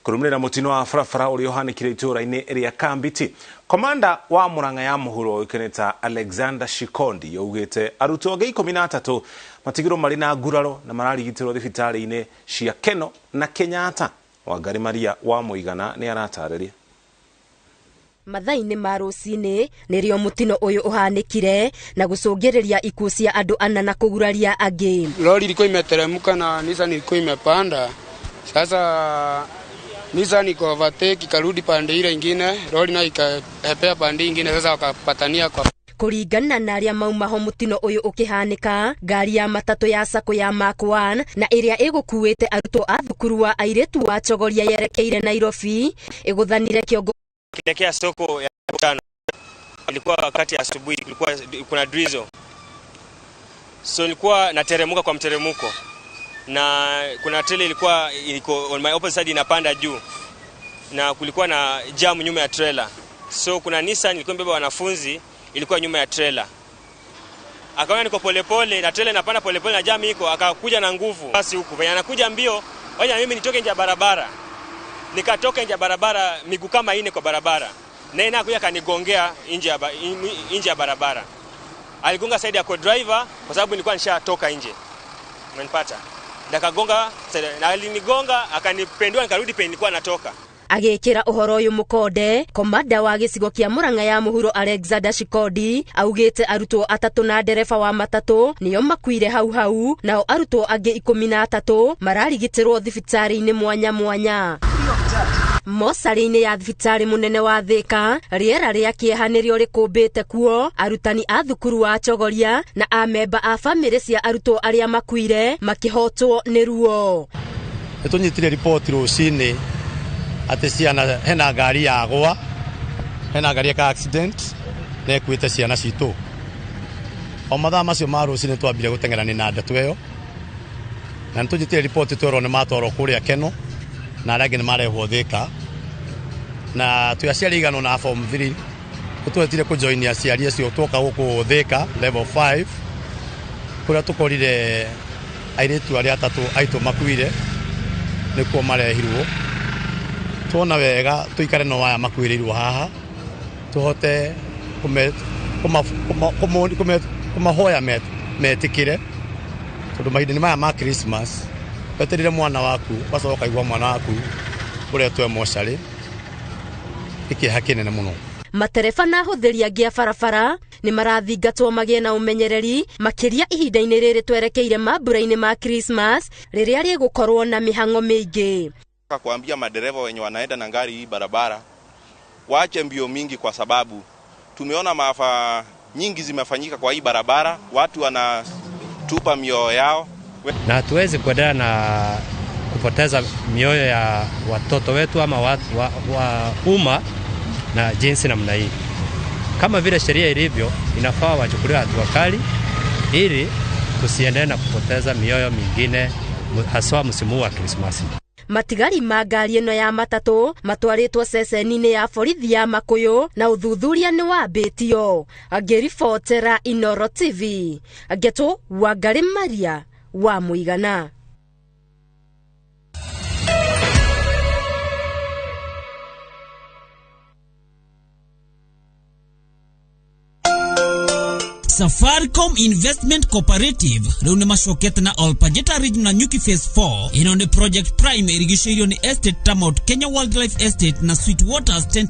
Kũrũmĩrĩra mũtino wa barabara ũrĩa ũhanĩkire itũũra-inĩ rĩa Kambiti. Komanda wa Murang'a ya mũhuro ũĩkaine ta Alexander Shikondi augĩte arutwo angĩ 13 matigirwo marĩ na nguraro na mararigitĩrwo thibitarĩ-inĩ cia Keno na Kenyatta. Wangari Maria wa Mũigana nĩ aratarĩria. Mathaa-inĩ ma rũcinĩ nĩrĩo mũtino ũyũ ũhanĩkire na gũcũngĩrĩria ikuũ cia andũ ana na kũguraria angĩ. Lori ilikuwa imeteremka na Nissan ilikuwa imepanda. Sasa Nissan iko overtake ikarudi pande ile ingine, lori nayo ikahepea pande ingine, sasa wakapatania kwa Kũringana na arĩa mauma ho mũtino ũyũ ũkĩhanĩka, ngari ya matatũ ya Sacco ya Mark 1 na ĩrĩa ĩgũkuĩte arutwo a thukuru wa airĩtu wa Chogoria yerekeire Nairobi ĩgũthanire kĩongo Kuelekea soko ya tano. Ilikuwa wakati ya asubuhi, kulikuwa kuna drizzle. So nilikuwa nateremuka kwa mteremuko. Na kuna trailer ilikuwa iko on my opposite side inapanda juu. Na kulikuwa na jam nyuma ya trailer. So kuna Nissan ilikuwa imebeba wanafunzi, ilikuwa nyuma ya trailer. Akaona niko polepole na trailer inapanda polepole na jam iko, akakuja na nguvu. Basi huku venye anakuja mbio, wacha mimi nitoke nje ya barabara. Nikatoka nje ya barabara miguu kama ine kwa barabara. Na yeye anakuja akanigongea nje ya barabara. Aligonga side ya co-driver kwa sababu nilikuwa nishatoka nje. Umenipata? Ndakagonga na alinigonga akanipendua nikarudi penye nilikuwa natoka. Agĩkĩra ũhoro ũyũ mũkonde, komanda wa gĩcigo kĩa Murang'a ya mũhuro Alexander Shikondi augĩte arutwo atatũ na ndereba wa matatũ nĩo makuire hau hau, nao arutwo angĩ 13 mararigitĩrwo thibitarĩ-inĩ mwanya mwanya. Mocarĩ-inĩ ya thibitarĩ mũnene wa Thĩka, rĩera rĩa kĩeha nĩrĩo rĩkũmbĩte kuo, arutani a thukuru wa Chogoria na amemba a bamĩrĩ cia arutwo arĩa makuire makĩhotwo nĩ ruo. Nĩtũnyitire riboti rũcinĩ atĩ ciana hena ngari yagwa, hena ngari ya accident na ĩkuĩte ciana citũ. O mathaa macio ma rũcinĩ twambire gũteng'erania na ndeto ĩyo, na nĩtũnyitire riboti twerwo nĩ matwarwo kũrĩa Keno na arĩa angĩ nĩ marehwo Thĩka, na twĩ aciari igana na form 3 nĩtwetire kũjoin aciari acio twoka gũkũ Thĩka level 5 kũrĩa tũkorire airĩtu arĩa atatũ aitũ makuire nĩkuo marehirwo. Tuona wega tuikare no aya makuĩrĩirwo haha tuhote kũmahoya metĩkĩre, tondũ mahinda-inĩ maya ma Christmas weterire mwana waku ũgacoka ũkaigua mwana waku ũretwo mocarĩ, nĩ kĩeha kĩnene mũno. Matereba na ahũthĩri angĩ a barabara nĩ marathingatwo magĩe na ũmenyereri makĩria ihinda-inĩ rĩrĩ twerekeire mambura-inĩ ma Christmas rĩrĩa rĩgũkorwo na mĩhang'o mĩingĩ. Kuambia madereva wenye wanaenda na ngari hii barabara waache mbio mingi, kwa sababu tumeona maafa nyingi zimefanyika kwa hii barabara, watu wanatupa mioyo yao. Na hatuwezi kuendelea na kupoteza mioyo ya watoto wetu ama wa umma na jinsi namna hii. Kama vile sheria ilivyo, inafaa wachukuliwe hatua kali ili tusiendelee na kupoteza mioyo mingine, haswa msimu wa Krismasi. Matigari ma ngari ĩno ya matatũ matwarĩtwo ceceni-inĩ ya borithi ya Makuyu na ũthuthuria nĩ wambĩtio. Ngĩribotera Inooro TV, ngetwo Wangari Maria wa Mũigana. Safaricom Investment Cooperative rĩu nĩ macokete na Olpajeta Ridge na Nyuki Phase 4. Ĩno nĩ Project Prime ĩrigicĩirio nĩ estate ta Mount Kenya Wildlife Estate na Sweet Waters 10.